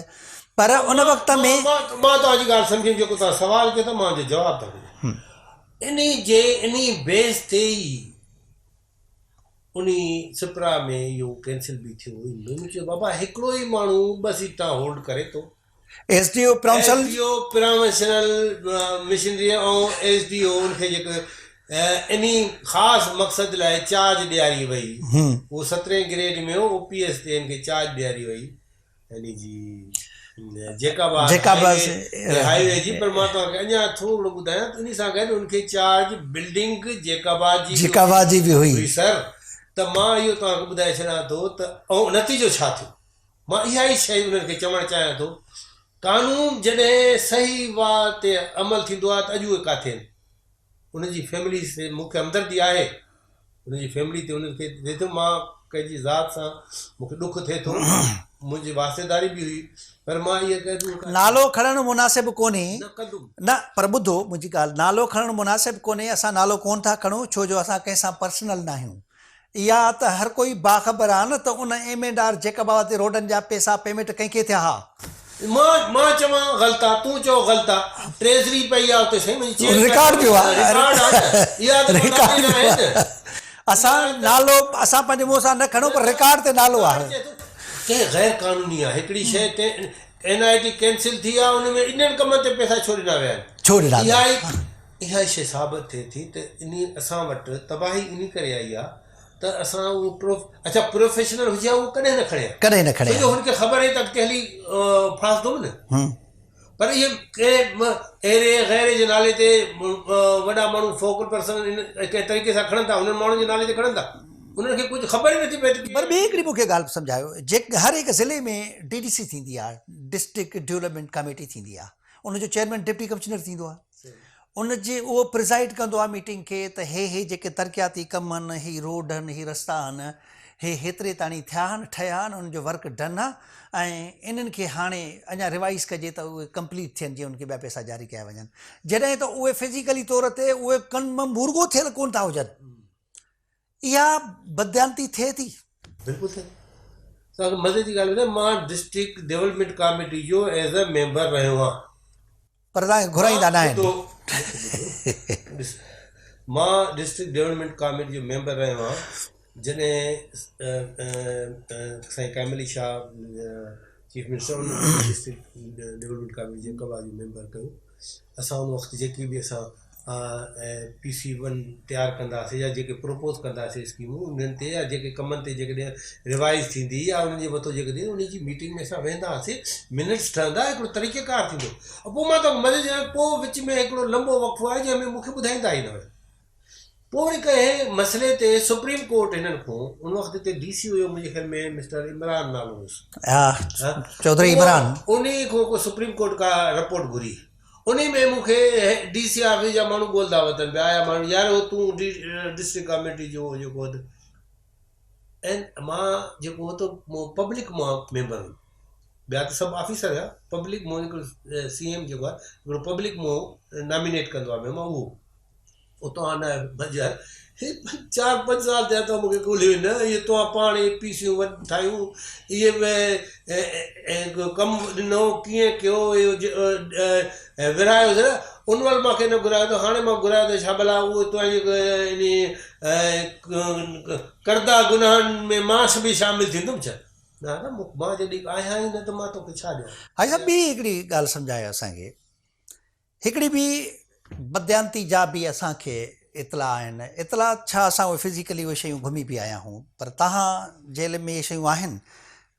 پر ان وقت ۾.
مان توهان جي ڳالهه سمجهيم جيڪو توهان سوال ڪيو ته مان ان جو جواب ٿو ڏيان انهي جي انهي بيس تي ئي انهي سپرا ۾ اهو ڪينسل به ٿيو مون چيو بابا هڪڙو ئي ماڻهو ٻه سيٽان هولڊ ڪري ٿو
S D O provincial.
S D O provincial machinery ۽ S D O ان کي جيڪو انهي خاص مقصد لاء چارج ڏياري وئي اهو سترهين گريڊ ۾ هو او پي ايس تي ان کي چارج ڏياري وئي انهي جي جيڪب آباد هائي وي جي پر مان توهان کي اڃا ٿورو ٻڌايان ته انهي سان گڏ ان کي چارج بلڊنگ جيڪب آباد جي
جيڪب آباد جي به هئي
سر ته مان اهو توهان کي ٻڌائي ڇڏيان ٿو ته ۽ نتيجو ڇا ٿيو مان اها ئي شيء انهن کي چوڻ چاهيان ٿو، قانون جڏهن صحيح واهه تي عمل ٿيندو آهي ته اڄ اهي ڪاٿي آهن؟ انهن جي فيملي سي مون کي همدردي آهي، انهن جي فيملي تي انهن کي ٿئي ٿو، مان ڪنهن جي ذات سان مون کي ڏک ٿئي ٿو، منهنجي واسطيداري به هئي، پر مان اها ڪنهن اهي ڪاٿي آهن؟
نالو کڻڻ مناسب ڪونهي.
نه ڪندم.
نه پر ٻڌو منهنجي ڳالهه، نالو کڻڻ مناسب ڪونهي، اسان نالو ڪونه ٿا کڻون، ڇو جو اسان ڪنهن سان پرسنل ناهيون. اها ته هر ڪوئي باخبر آ نه ته ان M and R Jacobabad تي روڊن جا پيسا پيمينٽ ڪنهن کي ٿيا ها.
مان مان چوان غلط آ تون چئو غلط آ ٽريزري پئي آ اتي سائين منهنجي چيڪ
رڪارڊ پيو آ
رڪارڊ آ نه اها ته
رڪارڊ
نالي
پيو
ناهي نه
آ اسان نالو اسان پنهنجي منهن سان نه کڻون پر رڪارڊ تي نالو آ.
ڪنهن غير قانوني آ هڪڙي شيء ڪنهن اين آء ٽي ڪينسل ٿي آ ان ۾ انهن ڪمن تي پيسا ڇو ڏنا ويا آهن
ڇو ڏنا ويا
اها ئي اها ئي شيء ثابت ٿئي ٿي ته انهي اسان وٽ تباهي انهي ڪري آئي آ ته اسان اهو پروف اڇا پروفيشنل هجي ها اهو ڪڏهن نه کڻي ها
ڪڏهن نه کڻي
ڇو جو هن کي خبر هئي ته اڳتي هلي ڦاسندو به نه پر اهي ڪنهن اهڙي غيري جي نالي تي وڏا ماڻهو فوڪل پرسن ڪنهن طريقي سان کڻن ٿا انهن ماڻهن جي نالي تي کڻن ٿا انهن کي ڪجهه خبر ئي نٿي پئي ته
پر ٻي هڪڙي مون کي ڳالهه سمجهايو جي هر هڪ ضلعي ۾ ڊي ڊي سي ٿيندي آ ڊسٽرڪٽ ڊولپمينٽ ڪميٽي ٿيندي آ ان جو چيئرمين ڊپٽي ڪمشنر ٿيندو آ ان جي اهو پرزائيڊ ڪندو آهي ميٽنگ کي ته هي هي جيڪي ترقياتي ڪم آهن، هي روڊ آهن، هي رستا آهن، هي هيتري تاڻي ٿيا آهن، ٺهيا آهن، انهن جو ورڪ ڊن آهي ۽ انهن کي هاڻي اڃا ريوائيز ڪجي ته اهي ڪمپليٽ ٿين جيئن انهن کي ٻيا پئسا جاري ڪيا وڃن. جڏهن ته اهي فزيڪلي طور تي اهي ڪن مان مورڳو ٿيل ڪونه ٿا هجن. اها بدديانتي ٿئي ٿي.
بلڪل ٿئي ٿي. توهان کي مزي جي ڳالهه ٻڌايان مان ڊسٽرڪٽ ڊولپمينٽ ڪاميٽي جو ايز اي ميمبر رهيو آهيان.
پر توهان کي گهرائيندا ناهن.
ڏس مان ڊسٽرڪٽ ڊولپمينٽ ڪاميٽي جو ميمبر رهيو آهيان جڏهن سائين قائم علي شاهه چيف منسٽر ان ڊسٽرڪٽ ڊولپمينٽ ڪاميٽي جيڪب آباد جو ميمبر ڪيو اسان ان وقت جيڪي به اسان پي سي ون تيار ڪنداسين يا جيڪي پروپوز ڪنداسين اسڪيمون انهن تي يا جيڪي ڪمن تي جيڪڏهن ريوائز ٿيندي يا انهن جي مٿو جيڪڏهن انهن جي ميٽنگ ۾ اسان ويهندا هئاسين منٽس ٺهندا هڪڙو طريقه ڪار ٿيندو پوء مان توکي مزي جي پوء وچ ۾ هڪڙو لمبو وقفو آهي جنهن ۾ مونکي ٻڌائيندا ئي نه هيا. پوء وري ڪنهن مسئلي تي سپريم ڪورٽ هنن کان ان وقت هتي ڊي سي هيو منهنجي خيال ۾ مسٽر عمران نالو هيس.
ها چوڌري عمران.
انهي کان ڪو سپريم ڪورٽ ڪا رپورٽ گهري انهي ۾ مون کي ڊي سي آفيس جا ماڻهو ڳولدا وتن پيا آيا ماڻهو يار هو تون ڊسٽرڪٽ ڪاميٽي جو جيڪو ۽ مان جيڪو هو ته پبلڪ مان ميمبر هيم ٻيا ته سڀ آفيسر هيا پبلڪ مون هڪڙو سي ايم جيڪو آهي هڪڙو پبلڪ مون نامينيٽ ڪندو آهي ميمبر اهو اتان نه بجر هي چار پنج سال ٿيا تو مونکي ڳولهيو نه اهي تو پاڻ اي پي سيون ٺاهيون اهي ڪم ڏنو ڪيئن ڪيو اهو ورهايو سر ان مهل مونکي نه گهرايو ته هاڻي مان گهرايو ته ڇا ڀلا اهو تنهنجي ڪردا گناهن ۾ مان به شامل ٿيندم ڇا؟ نه نه مان جڏهن آهيان ئي نه ته مان توکي ڇا ڏيان.
حاجي صاحب ٻي هڪڙي ڳالهه سمجهايو اسان کي هڪڙي ٻي بدديانتي جا به اسان کي اطلاع آهن اطلاع ڇا اسان اهي فزيڪلي اهي شيون گهمي به آيا هون پر تهان جي علم ۾ اهي شيون آهن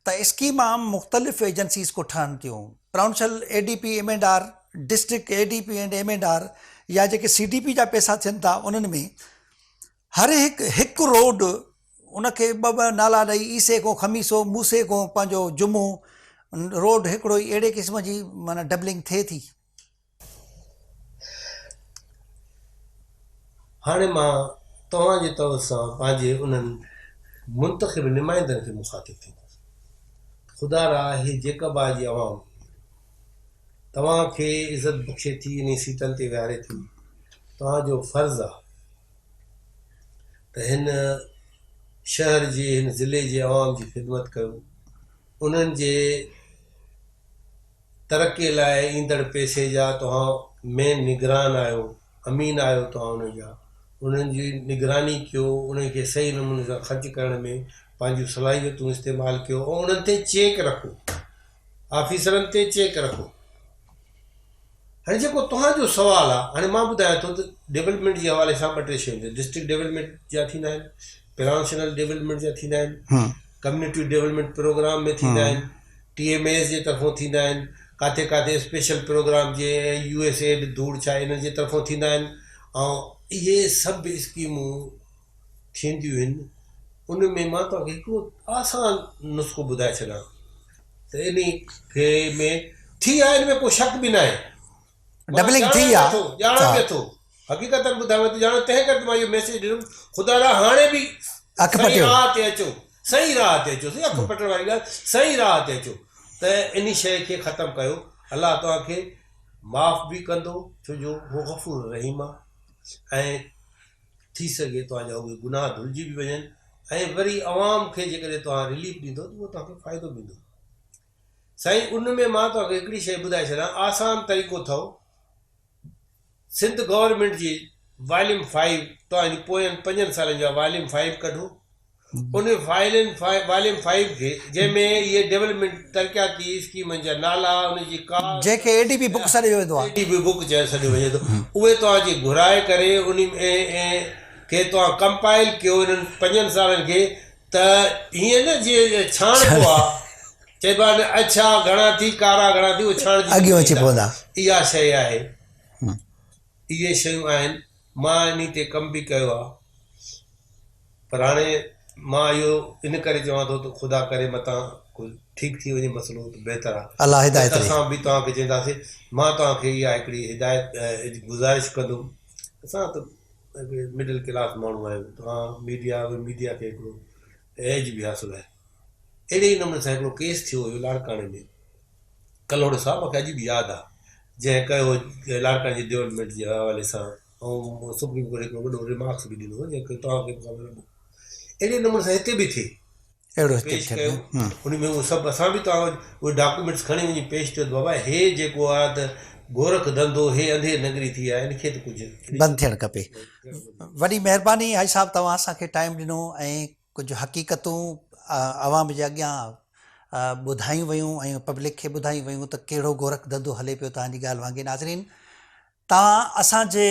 ته اسڪيما مختلف ايجنسيز کو ٺهن ٿيون provincial A D P M and R district A D P and M and R يا جيڪي سي ڊي پي جا پيسا ٿين ٿا انهن ۾ هر هڪ هڪ روڊ ان کي ٻه ٻه نالا ڏئي عيسي کان خميسو موسي کان پنهنجو جمعو روڊ هڪڙو ئي اهڙي قسم جي معنيٰ ڊبلنگ ٿئي ٿي.
هاڻي مان توهان جي توسط سان پنهنجي انهن منتخب نمائندن کي مخاطب ٿيندس. خدا را هي جيڪب آ جي عوام توهان کي عزت بخشي ٿي انهي سيٽن تي ويهاري ٿي توهان جو فرض آ ته هن شهر جي هن ضلعي جي عوام جي خدمت ڪيو انهن جي ترقي لاء ايندڙ پئسي جا توهان مين نگران آهيو، امين آهيو توهان انهن جا، انهن جي نگراني ڪيو، انهن کي صحيح نموني سان خرچ ڪرڻ ۾ پنهنجون صلاحيتون استعمال ڪيو ۽ انهن تي چيڪ رکو، آفيسرن تي چيڪ رکو. هاڻي جيڪو توهان جو سوال آهي، هاڻي مان ٻڌايان ٿو ته ڊولپمينٽ جي حوالي سان ٻه ٽي شيون ٿينديون، ڊسٽرڪٽ ڊولپمينٽ جا ٿيندا آهن، پرانشنل ڊولپمينٽ جا ٿيندا آهن، ڪميونٽي ڊولپمينٽ پروگرام ۾ ٿيندا آهن، ٽي ايم ايز جي طرفون ٿيندا آهن، ڪاٿي ڪاٿي اسپيشل پروگرام جي يو ايس ايڊ ڌوڙ ڇا انهن جي طرفون ٿيندا آهن ۽ اهي سڀ اسڪيمون ٿينديون آهن ان ۾ مان توهان کي هڪڙو آسان نسخو ٻڌائي ڇڏان ته انهي کي ۾ ٿي آهي ان ۾ ڪو شڪ به ناهي
ڊبلنگ ٿي آهي
ڄاڻان پيو ٿو حقيقتن ٻڌايان ته ڄاڻان تنهن ڪري ته مان اهو ميسيج ڏنم خدا را هاڻي به
اک پٽيو
راهه تي اچو صحيح راهه تي اچو سائين اک پٽڻ واري ڳالهه صحيح راهه تي اچو ته انهي شيء کي ختم ڪيو الله توهان کي معاف به ڪندو ڇو جو هو غفور رحيم آهي ۽ ٿي سگهي توهان جا اهي گناهه ڌلجي به وڃن ۽ وري عوام کي جيڪڏهن توهان رليف ڏيندو ته اهو توهان کي فائدو به ايندو سائين ان ۾ مان توهان کي هڪڙي شيء ٻڌائي ڇڏان آسان طريقو اٿو سنڌ گورنمينٽ جي واليوم فائيو توهان جي پوين پنجن سالن جا واليوم فائيو ڪڍو ان فائلن واليوم فائيو کي جنهن ۾ اهي ڊولپمينٽ ترقياتي اسڪيمن جا نالا ان جي ڪاسٽ
جنهن کي اي ڊي پي بڪ سڏيو ويندو آهي.
اي ڊي پي بڪ چئي سڏيو وڃي ٿو اهي توهان جي گهرائي ڪري ان کي توهان ڪمپائل ڪيو انهن پنجن سالن کي ته هيئن نه جيئن ڇاڻبو آهي چئبو آهي نه اڇا گهڻا ٿي ڪارا گهڻا ٿي اهي ڇاڻجي
اڳيون اچي پوندا.
اها شيء آهي. اهي شيون آهن. مان انهي تي ڪم به ڪيو آهي. پر هاڻي مان اهو ان ڪري چوان ٿو ته خدا ڪري متان ڪو ٺيڪ ٿي وڃي مسئلو ته بهتر آهي.
الله هدايت ڏي.
اسان به توهان کي چونداسين. مان توهان کي اها هڪڙي هدايت گذارش ڪندم. اسان ته هڪڙي مڊل ڪلاس ماڻهو آهيون. توهان ميڊيا ميڊيا کي هڪڙو ايج به حاصل آهي. اهڙي ئي نموني سان هڪڙو ڪيس ٿيو هيو لاڙڪاڻي ۾ ڪلهوڙو صاحب مونکي اڄ به ياد آ جنهن ڪيو هو لاڙڪاڻي جي ڊولپمينٽ جي حوالي سان ۽ سپريم ڪورٽ هڪڙو وڏو ريمارڪس به ڏنو هو جنهن کي توهان کي به خبر هوندي اهڙي نموني سان هتي به ٿي
اهڙو هتي
پيش ڪيو ان ۾ اهو سڀ اسان به توهان اهي ڊاڪومينٽس کڻي وڃي پيش ٿيو ته بابا هي جيڪو آ ته گورک ڌنڌو هي انڌير نگري ٿي آهي ان کي ته ڪجهه
بند ٿيڻ کپي وڏي مهرباني حاجي صاحب توهان اسان کي ٽائيم ڏنو ۽ ڪجهه حقيقتون عوام جي اڳيان ٻڌايون ويون ۽ پبلڪ کي ٻڌايون ويون ته ڪهڙو گورک ڌنڌو هلي پيو توهان جي ڳالهه وانگي ناظرين توهان اسان جي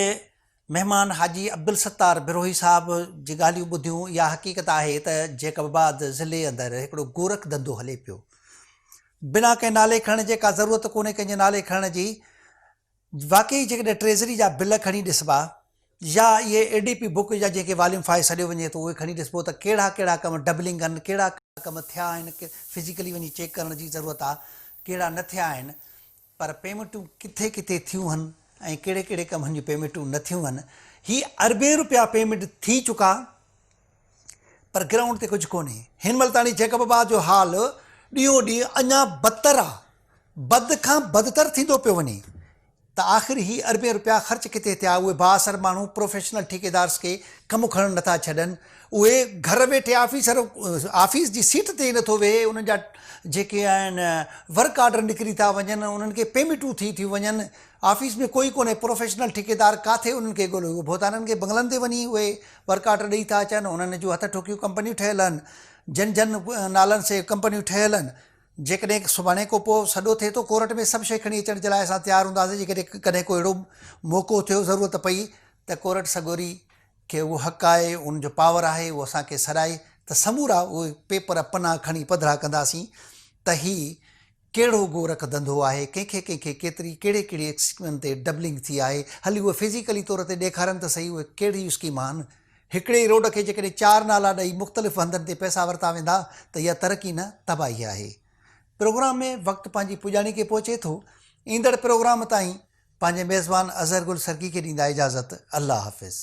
مهمان حاجي عبدالستار بروهي صاحب جي ڳالهيون ٻڌيون اها حقيقت آهي ته جيڪب آباد ضلعي اندر هڪڙو گورک ڌنڌو هلي پيو بنا ڪنهن نالي کڻڻ جي ڪا ضرورت ڪونهي ڪنهن جي نالي کڻڻ جي واقعي جيڪڏهن ٽريزري جا بل کڻي ڏسبا. يا اهي اي ڊي پي بڪ يا جنهن کي واليوم فائيو سڏيو وڃي ٿو اهي کڻي ڏسبو ته ڪهڙا ڪهڙا ڪم ڊبلنگ آهن ڪهڙا ڪم ٿيا آهن فزيڪلي وڃي چيڪ ڪرڻ جي ضرورت آهي ڪهڙا نه ٿيا آهن پر پيمنٽون ڪٿي ڪٿي ٿيون هن ۽ ڪهڙي ڪهڙي ڪمن جون پيمنٽون نه ٿيون هن هي اربين روپيا پيمنٽ ٿي چڪا پر گرائونڊ تي ڪجهه ڪونهي هن مهل تاڻي جيڪب آباد جو حال ڏينهون ڏينهن اڃا بدتر آ بد کان بدتر ٿيندو پيو وڃي ته آخر هي اربين روپيا خرچ ڪٿي ٿيا اهي بااثر ماڻهو پروفيشنل ٺيڪيدارس کي ڪم کڻڻ نٿا ڇڏن اهي گهر ويٺي آفيسر آفيس جي سيٽ تي ئي نٿو ويهي انهن جا جيڪي آهن ورڪ آرڊر نڪري ٿا وڃن انهن کي پيمينٽون ٿي ٿيون وڃن آفيس ۾ ڪوئي ڪونهي پروفيشنل ٺيڪيدار ڪاٿي انهن کي ڳولهيو اهي ڀوتارن کي بنگلن تي وڃي اهي ورڪ آرڊر ڏئي ٿا اچن انهن جون هٿ ٺوڪيون ڪمپنيون ٺهيل آهن جن جن نالن سي ڪمپنيون ٺهيل آهن جيڪڏهن سڀاڻي ڪو پوء سڏو ٿئي ٿو ڪورٽ ۾ سڀ شيء کڻي اچڻ جي لاء اسان تيار هونداسين جيڪڏهن ڪڏهن ڪو اهڙو موقعو ٿيو ضرورت پئي ته ڪورٽ سڳوري کي اهو حق آهي ان جو پاور آهي اهو اسان کي سڏائي ته سمورا اهي پيپر پنا کڻي پڌرا ڪنداسين ته هي ڪهڙو گورک ڌنڌو آهي ڪنهن کي ڪنهن کي ڪيتري ڪهڙي ڪهڙي اسڪيمن تي ڊبلنگ ٿي آهي هلي اهي فزيڪلي طور تي ڏيکارن ته سهي اهي ڪهڙيون اسڪيم آهن هڪڙي ئي روڊ کي جيڪڏهن چار نالا ڏئي مختلف هنڌن تي پئسا ورتا ويندا ته اها ترقي نه تباهي آهي. پروگرام ۾ وقت پنهنجي پڄاڻي کي پهچي ٿو. ايندڙ پروگرام تائين پنهنجي ميزبان اظهر گل سرڪي کي ڏيندا اجازت. الله حافظ.